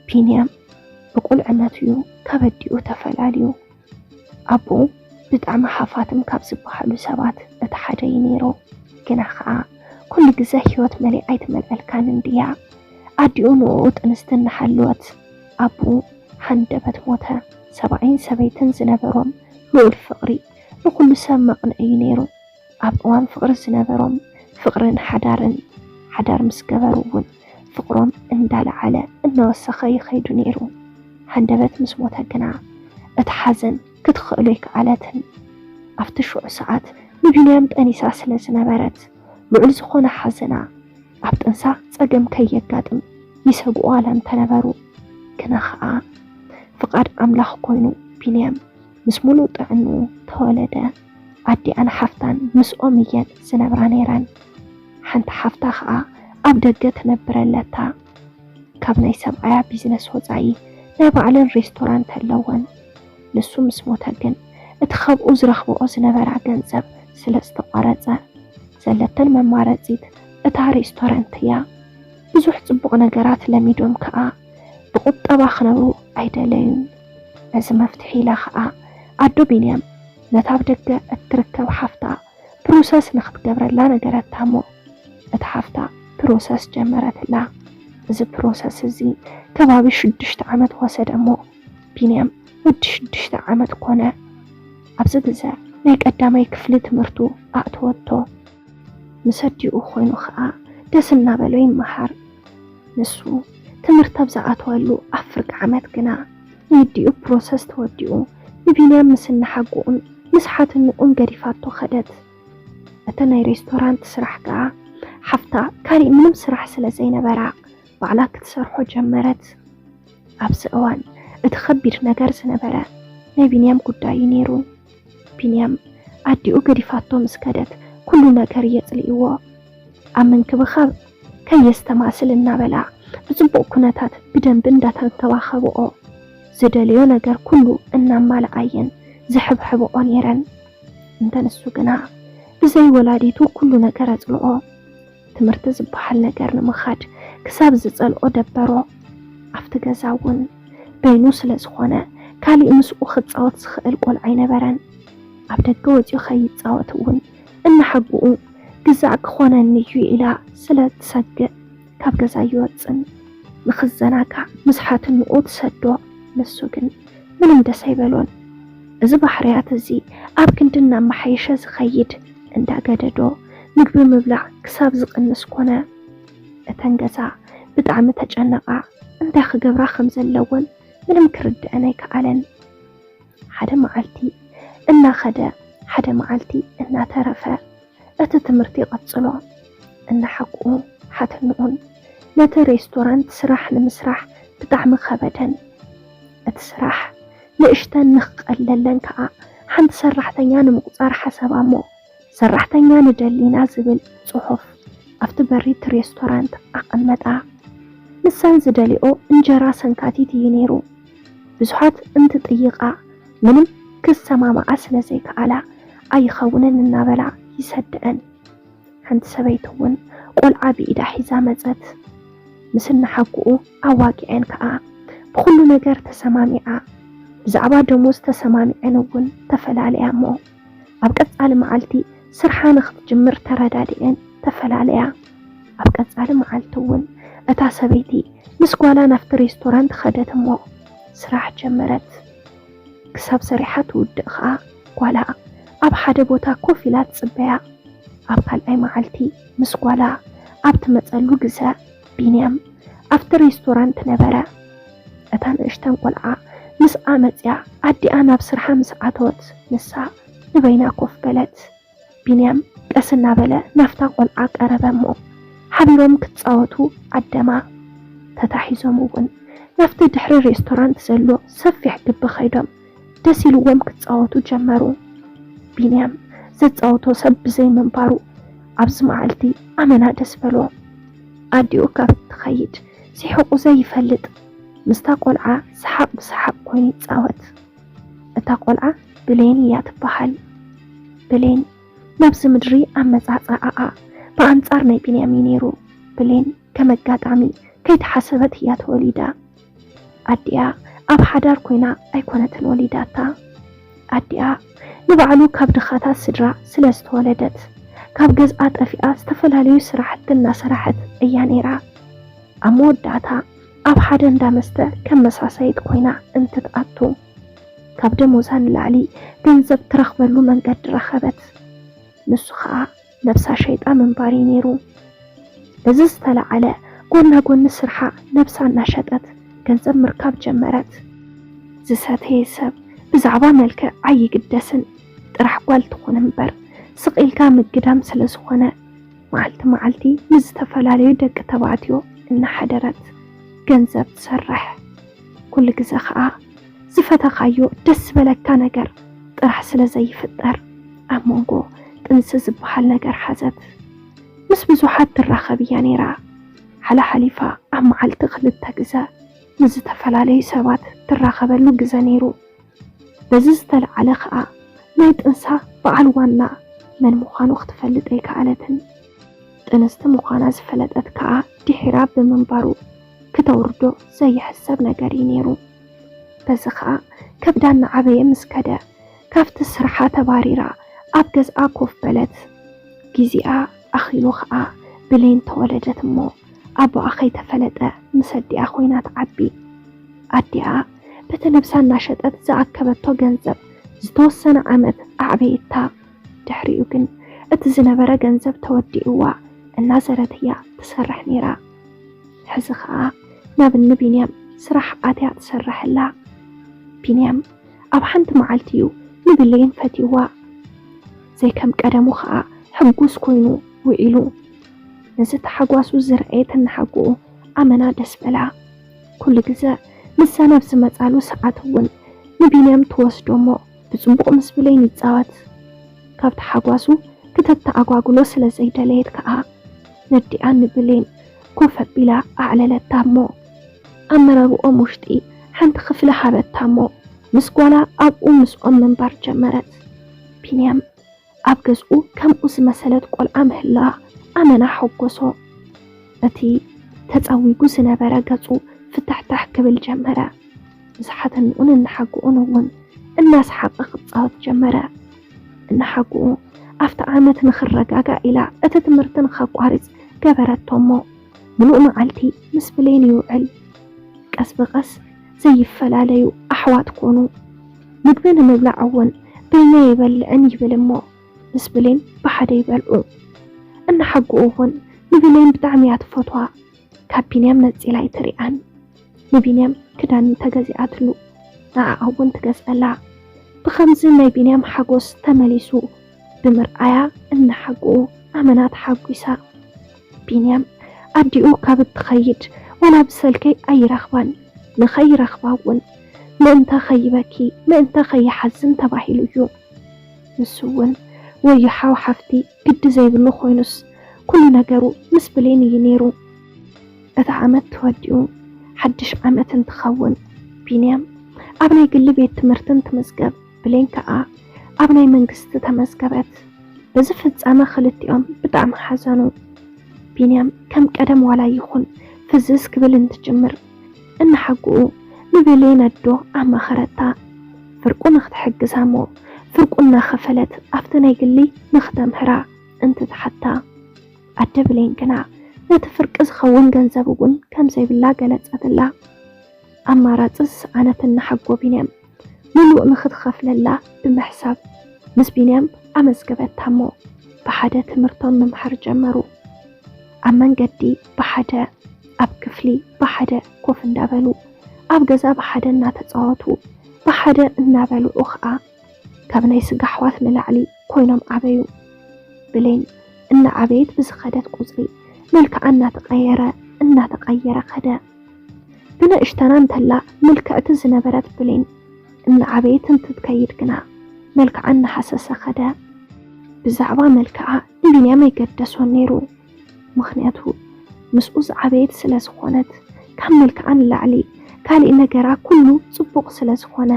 ቢንያም ብቁልዕነቱ እዩ ካብ ኣዲኡ ተፈላልዩ። ኣቦኡ ብጣዕሚ ሃፋትም ካብ ዝበሃሉ ሰባት እቲ ሓደ እዩ ነይሩ። ግና ኸኣ ኩሉ ግዘ ህይወት መሊኣ ኣይትመልኣልካን እንድያ። ኣዲኡ ንኡ ጥንስቲ እናሃለወት ኣቦኡ ሃንደበት ሞተ። ሰብኣይን ሰበይትን ዝነበሮም ልዑል ፍቕሪ ንኹሉ ሰብ መቕንኢ እዩ ነይሩ። ኣብ እዋን ፍቕሪ ዝነበሮም ፍቕርን ሓዳርን፣ ሓዳር ምስ ገበሩ እውን ፍቕሮም እንዳለዓለ እናወሰኸ ይኸይዱ ነይሩ። ሃንደበት ምስ ሞተ ግና እቲ ሓዘን ክትኽእሎ ኣይከኣለትን። ኣብቲ ሽዑ ሰዓት ንቢንያም ጠኒሳ ስለ ዝነበረት ልዑል ዝኾነ ሓዘና ኣብ ጥንሳ ጸገም ከየጋጥም ይሰግኡ ኣላ እንተነበሩ፣ ግና ኸኣ ፍቓድ ኣምላኽ ኮይኑ ቢንያም ምስ ሙሉእ ጥዕንኡ ተወለደ። ኣዲኣን ሓፍታን ምስኦም እየን ዝነብራ ነይረን። ሓንቲ ሓፍታ ኸኣ ኣብ ደገ ትነብር ኣለታ። ካብ ናይ ሰብኣያ ቢዝነስ ወጻኢ ናይ ባዕለን ሬስቶራንት ኣለወን። ንሱ ምስ ሞተ ግን እቲ ካብኡ ዝረኽብኦ ዝነበራ ገንዘብ ስለ ዝተቋረጸ ዘለተን መማረጺት እታ ሬስቶራንት እያ። ብዙሕ ጽቡቕ ነገራት ለሚዶም ከኣ ብቁጠባ ክነብሩ ኣይደለዩን። ነዚ መፍትሒ ኢላ ከኣ ኣዶ ቢንያም ነታ ኣብ ደገ እትርከብ ሓፍታ ፕሮሰስ ንኽትገብረላ ነገረታ እሞ እታ ሓፍታ ፕሮሰስ ጀመረትላ። እዚ ፕሮሰስ እዚ ከባቢ ሽዱሽተ ዓመት ወሰደ እሞ ቢንያም ወዲ ሽዱሽተ ዓመት ኮነ። ኣብዚ ግዘ ናይ ቀዳማይ ክፍሊ ትምህርቱ ኣእተወቶ። ምስ ኣዲኡ ኮይኑ ኸኣ ደስ እናበሎ ይመሃር። ንሱ ትምህርቲ ኣብ ዝኣተወሉ ኣብ ፍርቂ ዓመት ግና ናይ ኣዲኡ ፕሮሰስ ተወዲኡ ንቢንያም ምስ እናሓጉኡን ምስ ሓትንኡን ገዲፋቶ ኸደት። እቲ ናይ ሬስቶራንት ስራሕ ከኣ ሓፍታ ካሊእ ምንም ስራሕ ስለ ዘይነበራ ባዕላ ክትሰርሖ ጀመረት። ኣብዚ እዋን እቲ ኸቢድ ነገር ዝነበረ ናይ ቢንያም ጉዳይ እዩ ነይሩ። ቢንያም ኣዲኡ ገዲፋቶ ምስ ከደት ኩሉ ነገር እየ ጽሊእዎ። ኣብ ምንክብኻብ ከየስተማስል እናበላ ብጽቡቕ ኩነታት ብደንቢ እንዳተንከባኸብኦ ዝደልዮ ነገር ኩሉ እናማልኣየን ዝሕብሕብኦ ነይረን። እንተ ንሱ ግና ብዘይ ወላዲቱ ኩሉ ነገር ኣጽልኦ። ትምህርቲ ዝበሃል ነገር ንምኻድ ክሳብ ዝጸልኦ ደበሮ። ኣብቲ ገዛ እውን በይኑ ስለ ዝኾነ ካሊእ ምስኡ ክጻወት ዝኽእል ቆልዓ ኣይነበረን። ኣብ ደገ ወጺኡ ከይጻወት እውን እናሓጉኡ ግዛዕ ክኾነኒ እዩ ኢላ ስለ ትሰግእ ካብ ገዛ ኣይወጽን። ንኽዘናጋዕ ምስ ሓትንኡ ትሰዶ፣ ንሱ ግን ምንም ደስ ኣይበሎን። እዚ ባህርያት እዚ ኣብ ክንዲ እናመሓየሸ ዝኸይድ እንዳገደዶ ምግቢ ምብላዕ ክሳብ ዝቕንስ ኮነ። እተን ገዛ ብጣዕሚ ተጨነቓ፣ እንታይ ክገብራ ከም ዘለወን ምንም ክርድአን ኣይከኣለን። ሓደ መዓልቲ እናኸደ ሓደ መዓልቲ እናተረፈ እቲ ትምህርቲ ይቐጽሎ። እናሓቁ ሓትንኡን ነቲ ሬስቶራንት ስራሕ ንምስራሕ ብጣዕሚ ከበደን። እቲ ስራሕ ንእሽተን ንኽቐለለን ከኣ ሓንቲ ሰራሕተኛ ንምቑጻር ሓሰባ እሞ ሰራሕተኛ ንደሊና ዝብል ጽሑፍ ኣብቲ በሪ እቲ ሬስቶራንት ኣቐመጣ። ንሰን ዝደልኦ እንጀራ ሰንካቲት እዩ ነይሩ። ብዙሓት እንትጥይቓ ምንም ክሰማማዓ ስለ ዘይከኣላ ኣይኸውንን እናበላ ይሰድዐን። ሓንቲ ሰበይቲ እውን ቆልዓ ብኢዳ ሒዛ መጸት። ምስ እናሓጉኡ ኣዋጊዐን ከኣ ብኹሉ ነገር ተሰማሚዓ። ብዛዕባ ደሞዝ ተሰማሚዐን እውን ተፈላለያ እሞ ኣብ ቀጻሊ መዓልቲ ስርሓ ንኽትጅምር ተረዳዲኤን ተፈላለያ። ኣብ ቀጻሊ መዓልቲ እውን እታ ሰበይቲ ምስ ጓላ ናብቲ ሬስቶራንት ኸደት እሞ ስራሕ ጀመረት። ክሳብ ሰሪሓ ትውድእ ኸኣ ጓላ ኣብ ሓደ ቦታ ኮፍ ኢላ ትጽበያ። ኣብ ካልኣይ መዓልቲ ምስ ጓላ ኣብ ትመጸሉ ግዘ ቢንያም ኣብቲ ሬስቶራንት ነበረ። እታ ንእሽተን ቆልዓ ምስኣ መጽያ ኣዲኣ ናብ ስርሓ ምስ ኣተወት ንሳ ንበይና ኮፍ በለት። ቢንያም ቀስ እናበለ ናብታ ቆልዓ ቀረበ እሞ ሓቢሮም ክጻወቱ ዓደማ። ተታሒዞም እውን ናብቲ ድሕሪ ሬስቶራንት ዘሎ ሰፊሕ ግቢ ኸይዶም ደስ ኢልዎም ክጻወቱ ጀመሩ። ቢንያም ዘጻወቶ ሰብ ብዘይ ምንባሩ ኣብዚ መዓልቲ ኣመና ደስ በሎ። ኣዲኡ ካብ እትኸይድ ስሒቑ ዘይፈልጥ ምስታ ቆልዓ ሰሓቕ ብሰሓቕ ኮይኑ ይጻወት። እታ ቆልዓ ብሌን እያ ትበሃል። ብሌን ናብዚ ምድሪ ኣመጻጽኣኣ ብኣንጻር ናይ ቢንያም እዩ ነይሩ። ብሌን ከም ኣጋጣሚ ከይተሓሰበት እያ ተወሊዳ። ኣዲኣ ኣብ ሓዳር ኮይና ኣይኮነትን ወሊዳታ። ኣዲኣ ንባዕሉ ካብ ድኻታት ስድራ ስለ ዝተወለደት፣ ካብ ገዝኣ ጠፊኣ ዝተፈላለዩ ስራሕቲ እናሰራሐት እያ ነይራ። ኣብ መወዳእታ ኣብ ሓደ እንዳ መስተ ከም መሳሰይት ኮይና እንትትኣቱ፣ ካብ ደሞዛ ንላዕሊ ገንዘብ ትረኽበሉ መንገዲ ረኸበት። ንሱ ኸኣ ነብሳ ሸይጣ ምንባር እዩ ነይሩ። በዚ ዝተለዓለ፣ ጎና ጎኒ ስርሓ ነብሳ እናሸጠት ገንዘብ ምርካብ ጀመረት። ዝሰተየ ሰብ ብዛዕባ መልክዕ ኣይግደስን፣ ጥራሕ ጓል ትኹን እምበር፣ ስቕ ኢልካ ምግዳም ስለ ዝኾነ፣ መዓልቲ መዓልቲ ምስ ዝተፈላለዩ ደቂ ተባዕትዮ እናሓደረት ገንዘብ ትሰርሕ። ኩሉ ግዜ ኸኣ ዝፈተኻዮ ደስ ዝበለካ ነገር ጥራሕ ስለ ዘይፍጠር፣ ኣብ መንጎ ጥንሲ ዝበሃል ነገር ሓዘት። ምስ ብዙሓት ትራኸብ እያ ነይራ። ሓላሓሊፋ ኣብ መዓልቲ ክልተ ግዘ ምስ ዝተፈላለዩ ሰባት ትራኸበሉ ግዘ ነይሩ። በዚ ዝተለዓለ ኸኣ ናይ ጥንሳ በዓል ዋና መን ምዃኑ ክትፈልጥ ኣይከኣለትን። ጥንስቲ ምዃና ዝፈለጠት ከኣ ድሒራ ብምንባሩ፣ ክተውርዶ ዘይሕሰብ ነገር እዩ ነይሩ። በዚ ኸኣ ከብዳ እናዓበየ ምስ ከደ፣ ካብቲ ስርሓ ተባሪራ ኣብ ገዝኣ ኮፍ በለት። ግዜኣ ኣኺሉ ኸኣ ብሌን ተወለደት እሞ፣ ኣቦኣ ከይተፈለጠ ምስ ኣዲኣ ኮይና ትዓቢ። ኣዲኣ በቲ ነብሳ እናሸጠት ዝኣከበቶ ገንዘብ ዝተወሰነ ዓመት ኣዕበየታ። ድሕሪኡ ግን እቲ ዝነበረ ገንዘብ ተወዲኡዋ፣ እናዘረት እያ ትሰርሕ ነይራ። ሕዚ ኸኣ ናብ እኒ ቢንያም ስራሕ ኣትያ ትሰርሕ ኣላ። ቢንያም ኣብ ሓንቲ መዓልቲ እዩ ንብሌን ፈትይዋ። ዘይከም ቀደሙ ኸኣ ሕጉስ ኮይኑ ውዒሉ። ነዚ ተሓጓሱ ዝረኣየት እነሓጎኡ ኣመና ደስ በላ። ኩሉ ግዘ ንሳ ናብ ዝመጻሉ ሰዓት እውን ንቢንያም ትወስዶ እሞ ብጽቡቕ ምስ ብሌን ይጻወት። ካብ ተሓጓሱ ክተተኣጓጉሎ ስለ ዘይደለየት ከኣ ነዲኣ ንብሌን ኮፍ ኣቢላ ኣዕለለታ እሞ ኣብ መረብኦም ውሽጢ ሓንቲ ክፍሊ ሃበታ እሞ ምስ ጓላ ኣብኡ ምስኦም ምንባር ጀመረት። ቢንያም ኣብ ገዝኡ ከምኡ ዝመሰለት ቆልዓ ምህላዋ ኣመና ሓጎሶ። እቲ ተጸዊጉ ዝነበረ ገጹ ፍትሕትሕ ክብል ጀመረ። ምስ ሓትንኡን እነሓጎኡን እውን እናሰሓቐ ክጻወት ጀመረ። እነሓጎኡ ኣብቲ ዓመት ንኽረጋጋእ ኢላ እቲ ትምህርቲ ንኸቋርጽ ገበረቶ እሞ ምሉእ መዓልቲ ምስ ብሌን ይውዕል። ቀስ ብቐስ ዘይፈላለዩ ኣሕዋት ኮኑ። ምግቢ ንምብላዕ እውን በይነይ ኣይበልዕን ይብል እሞ ምስ ብሌን ብሓደ ይበልዑ። እነሓጎኡ እውን ንብሌን ብጣዕሚ እያ ትፈትዋ። ካብ ቢንያም ነጺላ ኣይትሪኣን። ንቢንያም ክዳን ተገዚኣትሉ፣ ንዓኣ እውን ትገዝኣላ። ብኸምዚ ናይ ቢንያም ሓጎስ ተመሊሱ ብምርኣያ እነሓጎኡ ኣመና ተሓጒሳ። ቢንያም ኣዲኡ ካብ እትኸይድ ዋላ ብሰልከይ ኣይረኽባን፣ ንኸይረኽባ እውን ምእንተ ኸይበኪ ምእንተ ኸይሓዝን ተባሂሉ እዩ። ንሱ እውን ወዮ ሓው ሓፍቲ ግዲ ዘይብሉ ኮይኑስ ኩሉ ነገሩ ምስ ብሌን እዩ ነይሩ። እቲ ዓመት ተወዲኡ ሓድሽ ዓመት እንትኸውን ቢንያም ኣብ ናይ ግሊ ቤት ትምህርቲ እንትምዝገብ ብሌን ከኣ ኣብ ናይ መንግስቲ ተመዝገበት። በዚ ፍጻመ ክልቲኦም ብጣዕሚ ሓዘኑ። ቢንያም ከም ቀደም ዋላ ይኹን ፍዝዝ ክብል እንትጅምር እነሓጎኡ ንብሌን ኣዶ ኣማኸረታ። ፍርቁ ንክትሕግዛ እሞ ፍርቁ እናኸፈለት ኣብቲ ናይ ግሊ ንክተምህራ እንትትሓታ፣ ኣደ ብሌን ግና ነቲ ፍርቂ ዝኸውን ገንዘብ እውን ከም ዘይብላ ገለጸትላ። ኣማራጺ ዝሰኣነት እነሓጎ ቢንያም ምሉእ ንክትኸፍለላ ብምሕሳብ ምስ ቢንያም ኣመዝገበታ እሞ ብሓደ ትምህርቶም ምምሃር ጀመሩ። ኣብ መንገዲ ብሓደ፣ ኣብ ክፍሊ ብሓደ ኮፍ እንዳበሉ፣ ኣብ ገዛ ብሓደ እናተጻወቱ፣ ብሓደ እናበልዑ ኸኣ ካብ ናይ ስጋ ኣሕዋት ንላዕሊ ኮይኖም ዓበዩ። ብሌን እናዓበየት ብዝኸደት ቁጽሪ መልክዓ እናተቐየረ እናተቐየረ ከደ። ብንእሽተና እንተላ ምልክዕቲ ዝነበረት ብሌን እናዓበየት እንትትከይድ ግና መልክዓ እናሃሰሰ ከደ። ብዛዕባ መልክዓ ንቢንያም ኣይገደሶን ነይሩ። ምኽንያቱ ምስኡ ዝዓበየት ስለ ዝኾነት፣ ካብ መልክዓ ንላዕሊ ካሊእ ነገራ ኩሉ ጽቡቕ ስለ ዝኾነ፣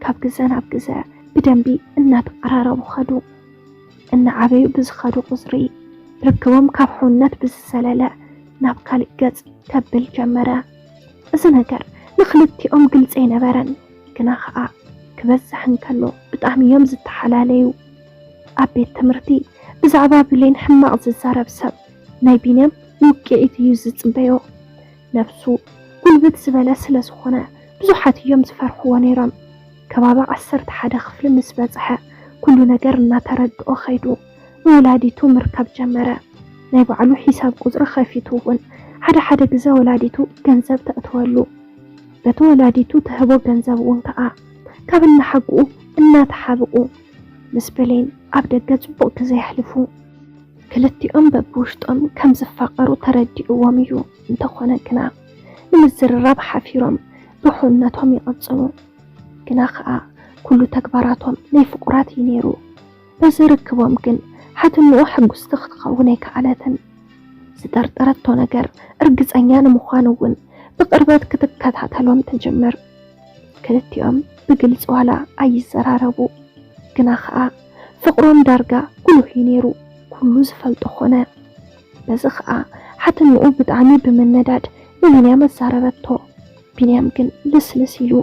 ካብ ግዘ ናብ ግዘ ብደንቢ እናተቐራረቡ ኸዱ። እናዓበዩ ብዝኸዱ ቁጽሪ ርክቦም ካብ ሕውነት ብዝዘለለ ናብ ካሊእ ገጽ ከብል ጀመረ። እዚ ነገር ንኽልቲኦም ግልፂ ኣይነበረን። ግና ኸዓ ክበዝሕ እንከሎ ብጣዕሚ እዮም ዝተሓላለዩ። ኣብ ቤት ትምህርቲ ብዛዕባ ብሌን ሕማቕ ዝዛረብ ሰብ ናይ ቢንያም ውቅዒት እዩ ዝፅበዮ። ነብሱ ጉልብት ዝበለ ስለ ዝኾነ ብዙሓት እዮም ዝፈርሕዎ ነይሮም። ከባቢ ዓሰርተ ሓደ ክፍሊ ምስ በፅሐ ኩሉ ነገር እናተረድኦ ኸይዱ ንወላዲቱ ምርካብ ጀመረ። ናይ ባዕሉ ሒሳብ ቁፅሪ ኸፊቱ እውን ሓደ ሓደ ግዘ ወላዲቱ ገንዘብ ተእትወሉ። በቲ ወላዲቱ ትህቦ ገንዘብ እውን ከዓ ካብ እናሓጉኡ እናተሓብኡ ምስ ብሌን ኣብ ደገ ፅቡቕ ግዘ የሕልፉ። ክልቲኦም በብውሽጦም ከም ዝፋቐሩ ተረዲእዎም እዩ። እንተኾነ ግና ንምዝርራብ ሓፊሮም ብሕውነቶም ይቐፅሉ። ግና ኸዓ ኩሉ ተግባራቶም ናይ ፍቑራት እዩ ነይሩ። በዚ ርክቦም ግን ሓትንኡ ሕጉስቲ ክትኸውን ኣይከኣለትን። ዝጠርጠረቶ ነገር እርግፀኛ ንምዃን እውን ብቕርበት ክትከታተሎም ትጅምር። ክልቲኦም ብግልፂ ዋላ ኣይዘራረቡ፣ ግና ኸዓ ፍቕሮም ዳርጋ ጉሉህ እዩ ነይሩ። ኩሉ ዝፈልጦ ኾነ። በዚ ኸዓ ሓትንኡ ብጣዕሚ ብምንዳድ ንቢንያም ኣዛረበቶ። ቢንያም ግን ልስልስ ኢሉ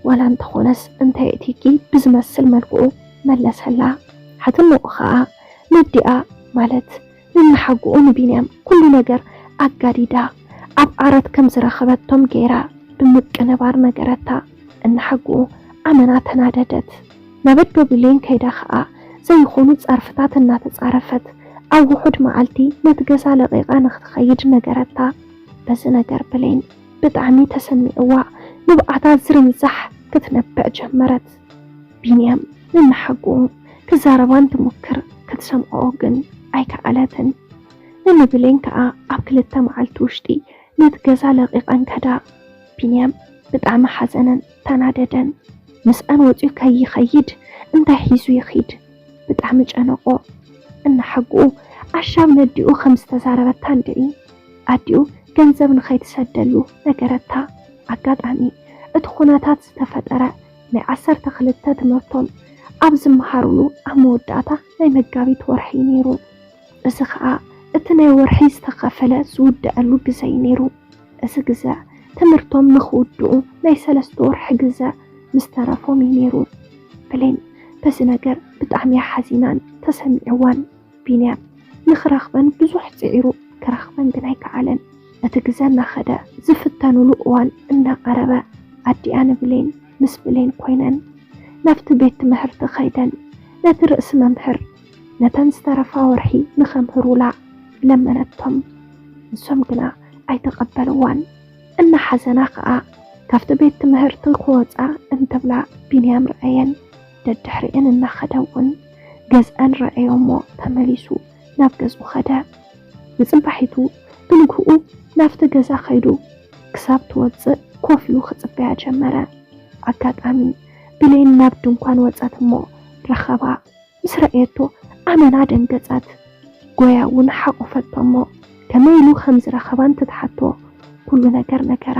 ዋላ እንተኾነስ እንታይ እቲኪ ብዝመስል መልክዑ መለሰላ። ሓትንኡ ኸዓ ነዲኣ ማለት ንናሓጉኡ ንቢንያም ኩሉ ነገር ኣጋዲዳ ኣብ ዓራት ከም ዝረኸበቶም ገይራ ብምቅንባር ነገረታ። እናሓጉኡ ኣመና ተናደደት። ናብ ኣዶ ብሌን ከይዳ ኸዓ ዘይኾኑ ጸርፍታት እናተጻረፈት ኣብ ውሑድ መዓልቲ ነቲ ገዛ ለቒቓ ንኽትኸይድ ነገረታ። በዚ ነገር ብሌን ብጣዕሚ ተሰሚዕዋ ንብዓታ ዝርንዛሕ ክትነብዕ ጀመረት። ቢንያም ንናሓጉኡ ክዛረባ እንትሞክር ክትሰምዖ ግን ኣይከኣለትን። ንንብሌን ከኣ ኣብ ክልተ መዓልቲ ውሽጢ ነቲ ገዛ ለቒቐን ከዳ። ቢንያም ብጣዕሚ ሓዘነን ተናደደን። ምስኣን ወጺኡ ከይኸይድ እንታይ ሒዙ ይኺድ? ብጣዕሚ ጨነቖ። እናሓጉኡ ኣሻብ ነዲኡ ከም ዝተዛረበታ እንድዒ ኣዲኡ ገንዘብ ንኸይትሰደሉ ነገረታ። ኣጋጣሚ እቲ ኩነታት ዝተፈጠረ ናይ ዓሰርተ ክልተ ትምህርቶም ኣብ ዝመሃሩሉ ኣብ መወዳእታ ናይ መጋቢት ወርሒ እዩ ነይሩ። እዚ ኸኣ እቲ ናይ ወርሒ ዝተኸፈለ ዝውደኣሉ ግዘ እዩ ነይሩ። እዚ ግዘ ትምህርቶም ንኽውድኡ ናይ ሰለስተ ወርሒ ግዘ ምስ ተረፎም እዩ ነይሩ። ብሌን በዚ ነገር ብጣዕሚ እያ ሓዚናን ተሰሚዕዋን። ቢንያም ንኽረኽበን ብዙሕ ጽዒሩ ክረኽበን ግን ኣይከኣለን። እቲ ግዘ እናኸደ ዝፍተኑሉ እዋን እናቐረበ ኣዲኣ ንብሌን ምስ ብሌን ኮይነን ናብቲ ቤት ትምህርቲ ኸይደን ነቲ ርእሲ መምህር ነተን ዝተረፋ ወርሒ ንኸምህሩላ ለመነቶም። ንሶም ግና ኣይተቐበልዋን። እናሓዘና ኸኣ ካብቲ ቤት ትምህርቲ ክወጻ እንትብላ ቢንያም ረኣየን። ደድሕሪኤን እናኸደ እውን ገዝአን ረኣዮ እሞ ተመሊሱ ናብ ገዝኡ ኸደ። ንጽባሒቱ ብንግህኡ ናብቲ ገዛ ኸይዱ ክሳብ ትወጽእ ኮፍ ኢሉ ክጽበያ ጀመረ። ኣጋጣሚ ብሌን ናብ ድንኳን ወጸት እሞ ረኸባ። ምስ ረኣየቶ ኣመና ደንገጸት። ጎያ እውን ሓቖፈቶ እሞ ከመይ ኢሉ ከም ዝረኸባ እንትትሓቶ ኩሉ ነገር ነገራ።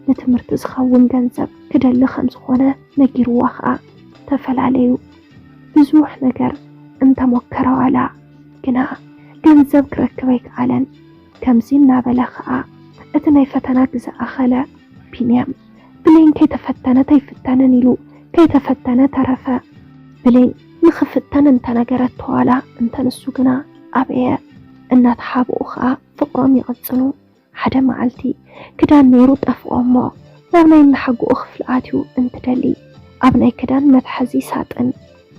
ንትምህርቲ ዝኸውን ገንዘብ ክደሊ ከም ዝኾነ ነጊርዋ ኸኣ ተፈላለዩ። ብዙሕ ነገር እንተሞከረ ዋላ ግና ገንዘብ ክረክብ ኣይከኣለን። ከምዚ እናበለ ኸኣ እቲ ናይ ፈተና ግዘ ኣኸለ። ቢንያም ብሌን ከይተፈተነት ኣይፍተንን ኢሉ ከይተፈተነ ተረፈ። ብሌን ንኽፍተን እንተነገረቶ ዋላ እንተ ንሱ ግና ኣበየ። እናተሓብኡ ኸኣ ፍቕሮም ይቕጽሉ። ሓደ መዓልቲ ክዳን ነይሩ ጠፍኦ እሞ ናብ ናይ እናሓጉኡ ክፍሊ ኣትዩ እንትደሊ ኣብ ናይ ክዳን መትሓዚ ሳጥን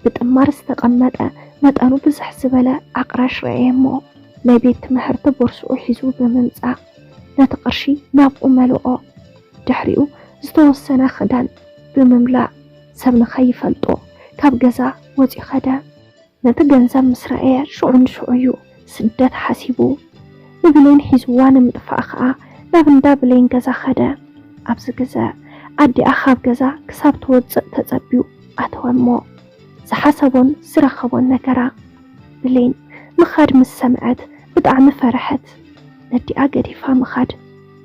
ብጥማር ዝተቐመጠ መጠኑ ብዝሕ ዝበለ ኣቕራሽ ረኣየ እሞ ናይ ቤት ትምህርቲ ቦርስኡ ሒዙ ብምምጻእ ነቲ ቅርሺ ናብኡ መልኦ። ድሕሪኡ ዝተወሰነ ክዳን ብምምላእ ሰብ ንኸይፈልጦ ካብ ገዛ ወጺኡ ኸደ። ነቲ ገንዘብ ምስ ረኣየ ሽዑ ንሽዑ እዩ ስደት ሓሲቡ። ንብሌን ሒዝዋ ንምጥፋእ ኸኣ ናብ እንዳ ብሌን ገዛ ኸደ። ኣብዚ ግዘ ኣዲኣ ካብ ገዛ ክሳብ ትወጽእ ተጸብዩ ኣተወ እሞ ዝሓሰቦን ዝረኸቦን ነገራ። ብሌን ምኻድ ምስ ሰምዐት ብጣዕሚ ፈረሐት። ነዲኣ ገዲፋ ምኻድ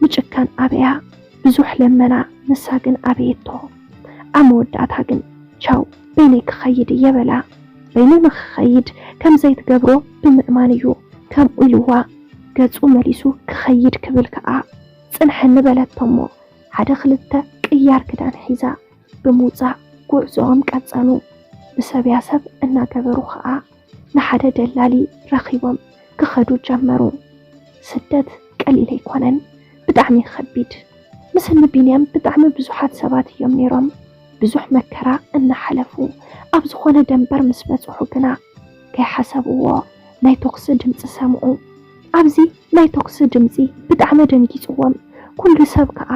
ምጭካን ኣበያ። ብዙሕ ለመና፣ ንሳ ግን ኣበየቶ። ኣብ መወዳእታ ግን ቻው በይነይ ክኸይድ እየ በላ። በይኑ ንኽኸይድ ከም ዘይትገብሮ ብምእማን እዩ ከምኡ ኢልዋ። ገጹ መሊሱ ክኸይድ ክብል ከኣ ጽንሐኒ በለቶ እሞ ሓደ ክልተ ቅያር ክዳን ሒዛ ብምውፃእ ጉዕዞኦም ቀፀሉ። ብሰብያ ሰብ እናገበሩ ከዓ ንሓደ ደላሊ ረኺቦም ክኸዱ ጀመሩ። ስደት ቀሊል ኣይኮነን፣ ብጣዕሚ ከቢድ። ምስ እኒ ቢንያም ብጣዕሚ ብዙሓት ሰባት እዮም ነይሮም። ብዙሕ መከራ እናሓለፉ ኣብ ዝኾነ ደንበር ምስ በፅሑ ግና ከይሓሰብዎ ናይ ቶክሲ ድምፂ ሰምዑ። ኣብዚ ናይ ቶክሲ ድምፂ ብጣዕሚ ደንጊፅዎም። ኩሉ ሰብ ከዓ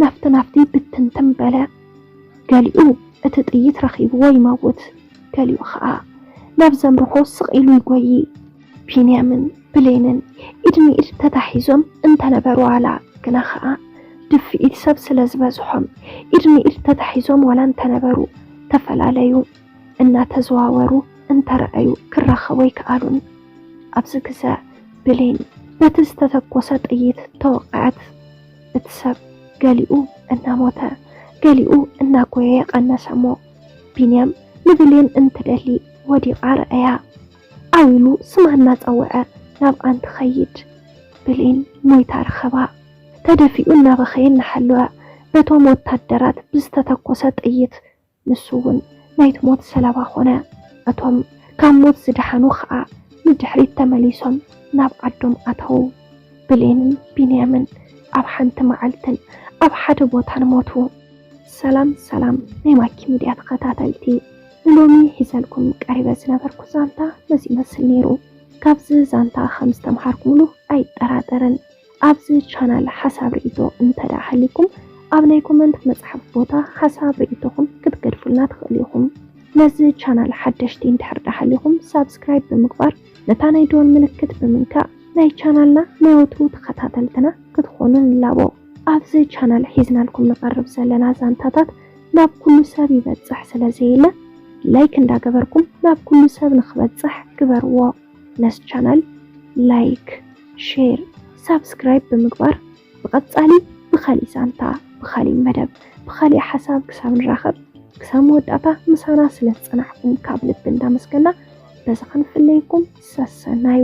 ናፍቲ ናፍቲ ብትንትን በለ። ገሊኡ እቲ ጥይት ረኺብዎ ይመውት፣ ገሊኡ ከዓ ናብ ዘምርሖ ስቕ ኢሉ ይጎዪ። ቢንያምን ብሌንን ኢድ ንኢድ ተታሒዞም እንተነበሩ ዋላ ግና ከዓ ድፍኢት ሰብ ስለ ዝበዝሖም ኢድ ንኢድ ተታሒዞም ዋላ እንተነበሩ ተፈላለዩ። እናተዘዋወሩ እንተረኣዩ ክራኸቡ ኣይከኣሉን። ኣብዚ ግዘ ብሌን በቲ ዝተተኮሰ ጥይት ተወቕዐት። እቲ ሰብ ገሊኡ እናሞተ ገሊኡ እናጎየ ቀነሰ እሞ ቢንያም ንብሌን እንትደሊ ወዲቓ ረኣያ። ዓው ኢሉ ስማ እናፀውዐ ናብኣ እንትኸይድ ብሌን ሞይታ ረኸባ። ተደፊኡ እናበኸየ እናሓለወ በቶም ወታደራት ብዝተተኮሰ ጥይት ንሱ እውን ናይቲ ሞት ሰለባ ኾነ። እቶም ካብ ሞት ዝደሓኑ ኸኣ ንድሕሪት ተመሊሶም ናብ ዓዶም ኣተዉ። ብሌንን ቢንያምን ኣብ ሓንቲ መዓልትን ኣብ ሓደ ቦታን ሞቱ። ሰላም ሰላም ናይ ማኪ ሚድያ ተኸታተልቲ፣ ንሎሚ ሒዘልኩም ቀሪበ ዝነበርኩ ዛንታ ነዚ ይመስል ነይሩ። ካብዚ ዛንታ ከም ዝተምሃርኩምሉ ኣይጠራጠርን። ኣብዚ ቻናል ሓሳብ ርእይቶ እንተ ደኣ ሃልይኩም ኣብ ናይ ኮመንት መጽሓፍ ቦታ ሓሳብ ርእይቶኹም ክትገድፉልና ትኽእሉ ኢኹም። ነዚ ቻናል ሓደሽቲ እንድሕር ደኣ ሃልይኩም ሳብስክራይብ ብምግባር ነታ ናይ ደወል ምልክት ብምንካእ ናይ ቻናልና ናይ ወትሩ ተኸታተልትና ክትኾኑ ንላቦ። ኣብዚ ቻናል ሒዝናልኩም ንቐርብ ዘለና ዛንታታት ናብ ኩሉ ሰብ ይበጽሕ ስለ ዘየለ ላይክ እንዳገበርኩም ናብ ኩሉ ሰብ ንኽበጽሕ ግበርዎ። ነዚ ቻናል ላይክ፣ ሼር፣ ሳብስክራይብ ብምግባር ብቐጻሊ ብኻሊእ ዛንታ፣ ብኻሊእ መደብ፣ ብኻሊእ ሓሳብ ክሳብ ንራኸብ ክሳብ መወዳእታ ምሳና ስለ ዝጸናሕኩም ካብ ልቢ እንዳመስገና በዚ ክንፍለየኩም ሰሰናዩ።